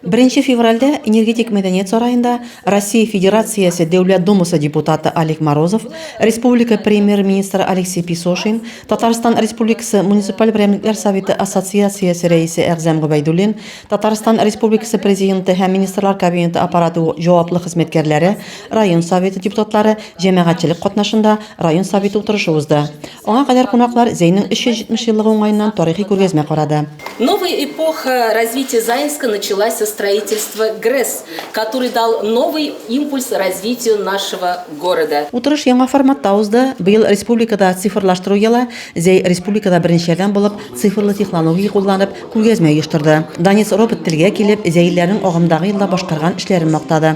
Беренче февральдә Энергетик мәдәният сараенда Россия Федерациясе Дәүләт Думасы депутаты Олег Морозов, республика Премьер-министры Алексей Песошин, Татарстан Республикасы Муниципаль берәмлекләр советы Ассоциациясе рәисе Әгъзам Гобәйдуллин, Татарстан Республикасы Президенты һәм Министрлар Кабинеты аппараты җаваплы хезмәткәрләре, район Советы депутатлары, җәмәгатьчелек катнашында район Советы утырышы узды. Аңа кадәр кунаклар Зәйнең 370 еллыгы уңаеннан тарихи күргәзмә карады. Новая эпоха развития Заинска началась со строительства ГРЭС, который дал новый импульс развитию нашего города. Утырыш яңа форматта узды. Быел республикада цифрлаштыру елы. Зәй республикада беренчеләрдән булып цифрлы технология кулланып, күргәзмә оештырды. Данис робот телгә килеп, зәйлеләрнең агымдагы елда башкарган эшләрен мактады.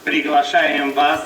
Приглашаем вас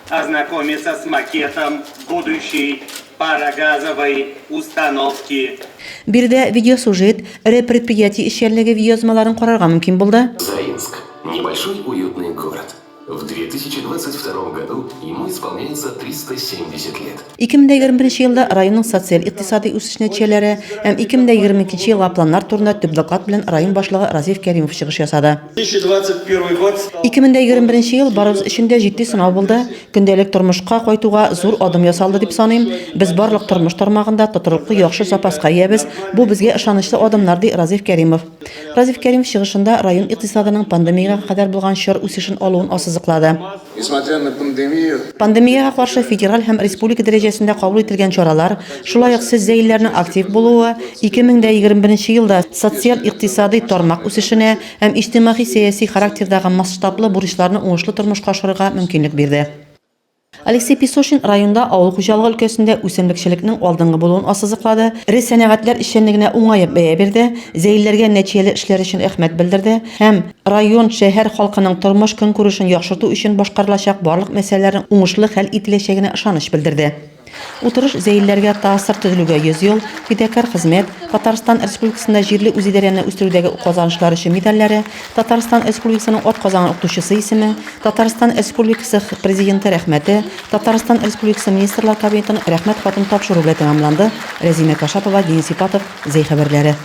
ознакомиться с макетом будущей парогазовой установки. Биредә видеосюжет, эре предприятие эшчәнлеге видеоязмаларын карарга мөмкин булды. Заинск. Небольшой уютный город. В 2022 году ему исполняется 370 лет. 2021 елда районның социаль-икътисадый үсеш нәтиҗәләре һәм 2022 елга планнар турында төп доклад белән район башлыгы Разиф Кәримов чыгыш ясады. 2021 ел барыбыз өчен дә җитди сынау булды. Көндәлек тормышка кайтуга зур адым ясалды дип саныйм. Без барлык тормыш тармагында тотрыклы яхшы запаска иябез. Бу безгә ышанычлы адымнар, ди Разиф Кәримов. Разиф Кәримов чыгышында район икътисадының пандемиягә кадәр булган чор үсешен алуын ассызыклады. Несмотря на пандемию. Пандемиягә каршы федераль һәм республика дәрәҗәсендә кабул ителгән чаралар, шулай ук сез зәйлеләрнең актив булуы 2021 елда социаль-икътисадый тармак үсешенә һәм иҗтимагый-сәяси характердагы масштаблы бурычларны уңышлы тормышка ашырырга мөмкинлек бирде. Алексей Песошин районда авыл хуҗалыгы өлкәсендә үсемлекчелекнең алдынгы булуын ассызыклады, эре сәнәгатьләр эшчәнлегенә уңай бәя бирде, зәйлеләргә нәтиҗәле эшләре өчен рәхмәт белдерде һәм район, шәһәр халкының тормыш-көнкүрешен яхшырту өчен башкарылачак барлык мәсьәләләрнең уңышлы хәл ителәчәгенә ышаныч белдерде. Утырыш Зәйлеләргә ТАССР төзелүгә 100 ел, фидакарь хезмәт, Татарстан Республикасында җирле үзидарәне үстерүдәге казанышлар өчен медальләре, Татарстан Республикасының атказанган укытучысы исеме, Татарстан Республикасы Президенты Рәхмәте, Татарстан Республикасы Министрлар Кабинетының Рәхмәт хатын тапшыру белән тәмамланды. Рәзимә Кашапова, Денис Ипатов, Зәй хәбәрләре.